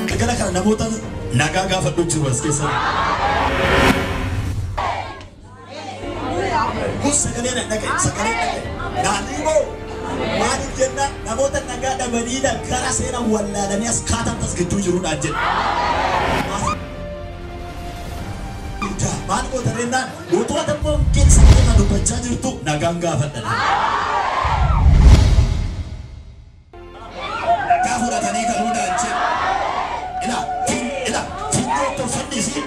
Galgala kana namoota nagaa gaafadhu jiru as keessatti. Kun sagalee na dhagaye, sagalee dhagaye. Naannoo moo maaliif jenna namoota nagaa dhabanii gara seenan wallaalanii as kaatan tas gidduu jiruudhaan jedha. Maal goota jennaan utuu ati immoo keessa kana dubbachaa jirtu nagaan gaafadha. Nagaa fudhatanii galuudhaan jedha. Ila ila finyoo tolfannisi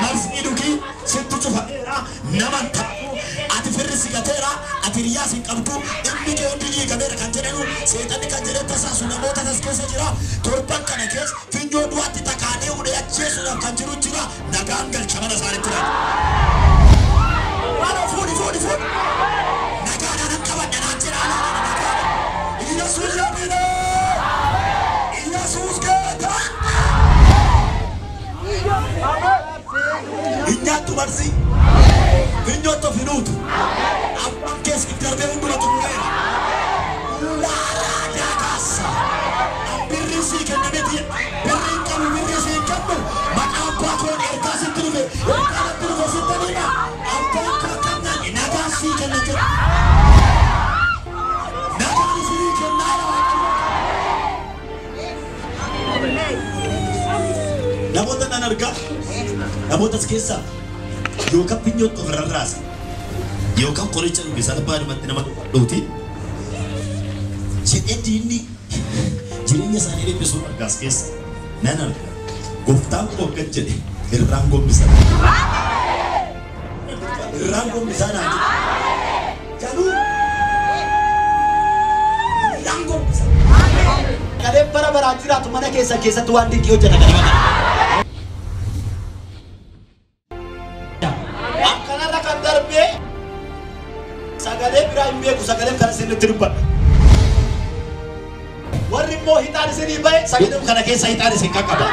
marsii dhugii sittu cufameera naman taatu ati firri si gateera ati hiriyaa si hin qabdu inni kee hundi diigameera kan jedhanu seexanni kan jedhe tasaasu namoota tas keessa jira torban kana keessa finyoo du'aatti takaalee hudhee ajjeesuudhaaf kan jiru jira nagaan galcha mana isaaniitti laata. Maal fuudhi fuudhi fuudhi nagaadhaan hin qabadha naan jedha alaadhaan nagaadhaan. Iyyasuus jedhina Iyyasuus geeta. Nyaattu marsii finyootti of hin huutu abbaan keessa darbee hunduma xumureera. Laaraa daakaasa birrii sii kennameeti birrii hin qabu birrii sii hin kennu maqaa abbaa koon ergaa sitti dhufe ergaa natti dhufe sitti hima abbaan koo kennaan nagaa sii kenna jedha. Nagaan isinii kennaa yaa Waaqayyo. Namoota nan argaa namoota as keessaa yookaan finyootti of rarraasa yookaan qoricha dhuge salphaadhumatti nama dhuuti jedhee diinni jireenya isaanii dhiphisuun argaa as keessa nan argaa gooftaan koo akkas jedhe irraan gombisa irraan gombisaa naan jedhe jaluu irraan gombisa. Qaleen bara baraan jiraatu mana keessa keessatti waan dinqii hojjeta ganama kana. Akkanarra kan darbee sagalee biraa hin beeku sagaleen kana isinitti dubbadha. Warri immoo hixaan isinii bahe sagaleen kana keessa hixaan isin qaqqaba.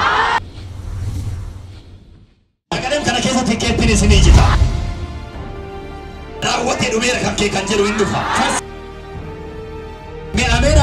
Sagaleen kana keessa tikeettiin isinii jita. Raawwatee dhumeera kan kee kan jedhu hin dhufa. Mee ameen